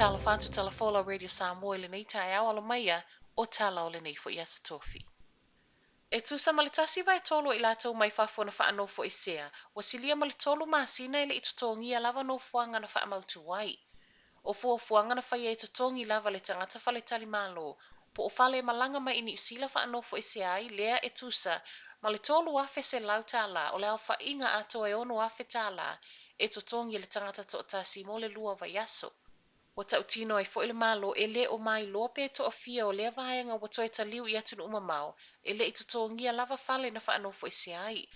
Talofa atu Talafola Radio Samoa i lenei taeao alo maia o tala o lenei foi Aso Tofi. E tusa ma le 1/3 o i latou mai fafo na faanofoesea, ua silia ma le 3 masina e le i totogia lava nofoaga na faamautu ai. O fuafuaga na faia e totogi lava le tagata faletalimalo po o fale e malaga mai i Niu Sila faanofoesea ai lea e tusa ma le $3,100 o le aofaiga atoa e $6,000 e totogi e le tagata toatasi mo le 2 vaiaso. Ua tautino ai foi le Malo e le o mailoa pe toafia o lea vaega ua toe taliu i atunuu mamao e le i totogia lava fale na faanofoesea ai.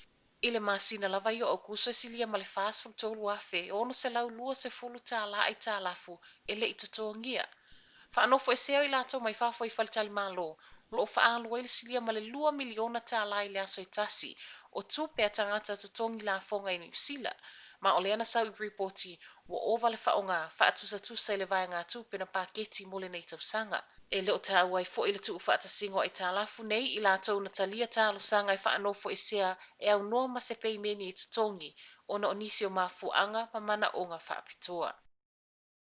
I le masina lava ia o Aokuso e silia ma le $43,620 aitalafu e le i totogia. Faanofoesea o i latou mai fafo i faletalimalo o lo o faaalu ai le silia ma le $2 miliona i le aso e tasi o tupe a tagata totogi lafoga i Niu Sila, ma o lea na sau i ripoti ua ova le faaaoga faatusatusa i le vaegatupe na paketi mo lenei tausaga. E le o taua ai foi le tuufaatasiga o aitalafu nei i latou na talia talosaga e faanofoesea e aunoa ma se peimeni e totogi ona o nisi o mafuaaga ma manaoga faapitoa.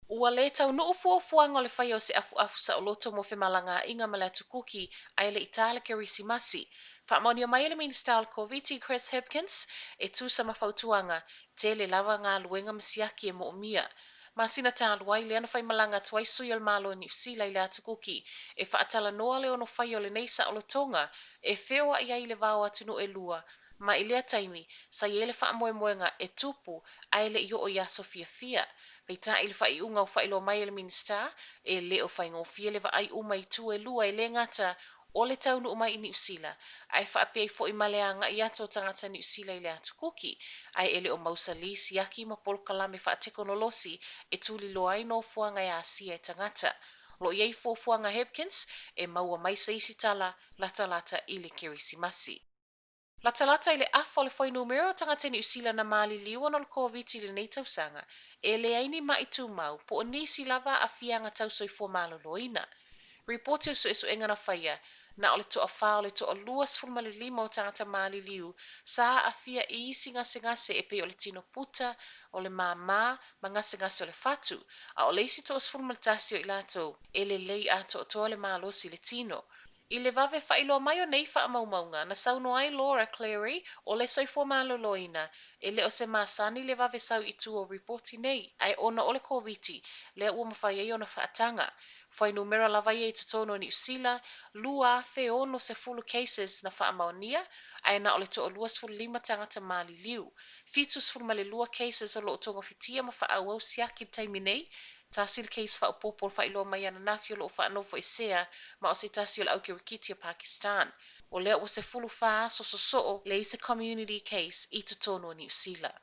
Ua le taunuu fuafuaga o le faia o se afuafu saoloto mo femalagaaiga ma le atu Kuki ae le i ta le Kerisimasi. Faamaonia mai e le Minisita o le Koviti Chris Hipkins e tusa ma fautuaga, tele lava galuega ma siaki e moomia. Masina talu ai lea na faimalaga atu ai sui o le Malo o Niu Sila i le atu Kuki e faatalanoa le ono faia o lenei saolotoga e feoai ai le va o atunuu e lua, ma i lea taimi sa i ai le faamoemoega e tupu ae le i oo i aso fiafia. Peitai i le faaiuga o faailoa mai e le Minisita, e le o faigofie le vaai uma i itu e lua e le gata o le taunuu mai i Niu Sila, ae faapea ai foi ma le agai atu o tagata Niu Sila i le atu Kuki, ae e le o mausali siaki ma polokalame faatekonolosi e tuliloa ai nofoaga e asia e tagata. O lo o i ai fuafuaga Hipkins e maua mai se isi tala latalata i le Kerisimasi. Latalata i le afa o le fuainumera o tagata Niu Sila na maliliu ona o le Koviti i lenei tausaga, e leai ni mai tumau po o nisi lava aafiaga tau soifua maloloina. Ripoti o suesuega na faia, na o le toafa o le toa 25 o tagata maliliu sa aafia i isi gasegase e pei o le tino puta, o le māmā ma gasegase o le fatu, a o le isi toa 11 o i latou e lelei atoatoa le malosi i le tino. I le vave faailoa mai o nei faamaumauga, na saunoa ai Laura Clery o le soifua maloloina e le o se masani le vave sau i tua o ripoti nei, ae ona o le Koviti lea ua mafai ai ona faataga. Fuainumera lava ia i totonu o Niu Sila, 2,060 cases na faamaonia, ae na o le toa 25 tagata maliliu. 72 cases o lo o togafitia ma faaauau siaki i le taimi nei, tasi le case faaopoopo faailoa mai ananafi o lo o faanofoesea ma o se tasi o le aukirikiti o Pakistan. O lea ua 14 aso sosoo leai se community case i totonu o Niu Sila.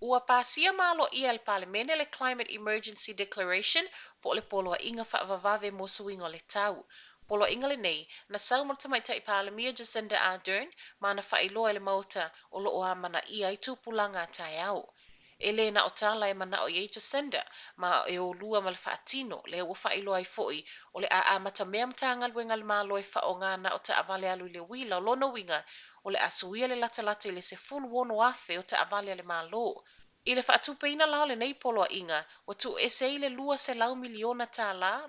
Ua pasia ma aloaia e le Palemene le Climate Emergency Declaration po o le Poloaiga Faavavave mo Suiga o le Tau. Poloaiga lenei na sau ma le tamaitai Palemia Jacinda Ardern ma na faailoa i le Maota o lo o amanaia ai tupulaga a taeao. E le na o tala e manao i ai Jacinda ma e olua ma le faatino, lea ua faailoa ai foi o le a amatamea Matagaluega a le Malo e faaaoga na o taavale alu i le uila. O lona uiga, o le a suia le latalata i le 16,000 o taavale a le Malo. I le faatupeina la o lenei poloaiga, ua tuuese ai le $200 miliona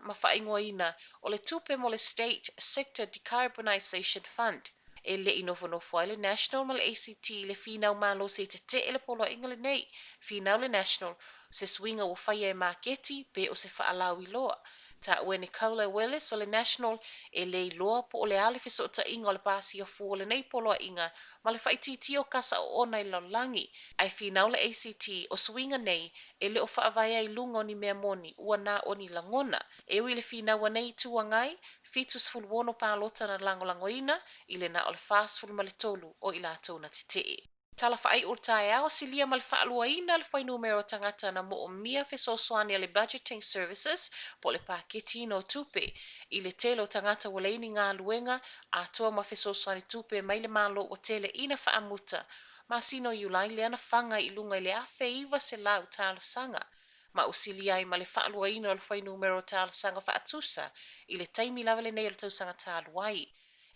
ma faaigoaina o le tupe mo le State Sector Decarbonisation Fund. E le i nofonofo ai le National ma le ACT i le finau malosi e tetee le poloaiga lenei. Finau le National, se suiga ua faia e maketi pe o se faalauiloa. Taua e Nicola Willis o le National e le iloa po o le a le fesootaiga o le pasia fua o lenei poloaiga ma le faaitiitia o kasa oona i le lalolagi. Ae finau le ACT o suiga nei e le o faavaea i luga o ni mea moni ua na o ni lagona. E ui i le finaua nei Itu Agai, 76 palota na lagolagoina i le na o le 43 o i latou na tetee. Tala faaiu o le taeao, silia ma le faaluaina le fuainumera o tagata na moomia fesoasoani a le Budgeting Services po o le paketiina o tupe. I le tele o tagata ua leai ni galuega atoa ma fesoasoani tupe mai le Malo ua tele ina faamuta. Masina o Iulai lea na faga i luga i le 1,900 talosaga ma ua silia ai ma le faaluaina o le fuainumera o talosaga faatusa i le taimi lava lenei o le tausaga talu ai.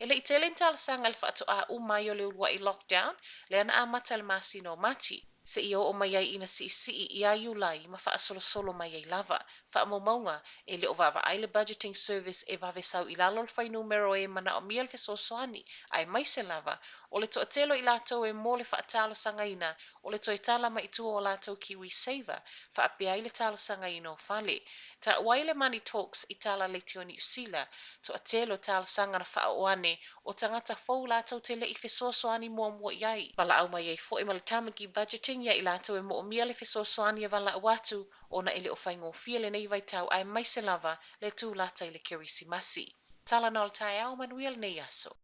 E le i tele ni talosaga i le faatoa uma ai o le uluai lockdown lea na amata i le masina o Mati. Seia oo mai ai ina siisii ia Iulai ma faasolosolo mai ai lava. Faamaumauga, e le o vaavaai le Budgeting Service e vave sau i lalo le fuainumera o e manaomia le fesoasoani, aemaise lava o le toatele o i latou e mo le faatalosagaina o le toe tala mai i tua o latou KiwiSaver faapea ai le talosagaina o fale. Taua ai le Money Talks i tala leitio Niu Sila, toatele o talosaga na faaoo ane o tagata fou latou te le i fesoasoani muamua i ai. Valaau mai ai foi ma le Tamaki Budgeting ia i latou e moomia le fesoasoani e valaau atu ona e le o faigofie lenei vaitau aemaise lava le tulata i le Kerisimasi. Tala na o le taeao, manuia lenei aso.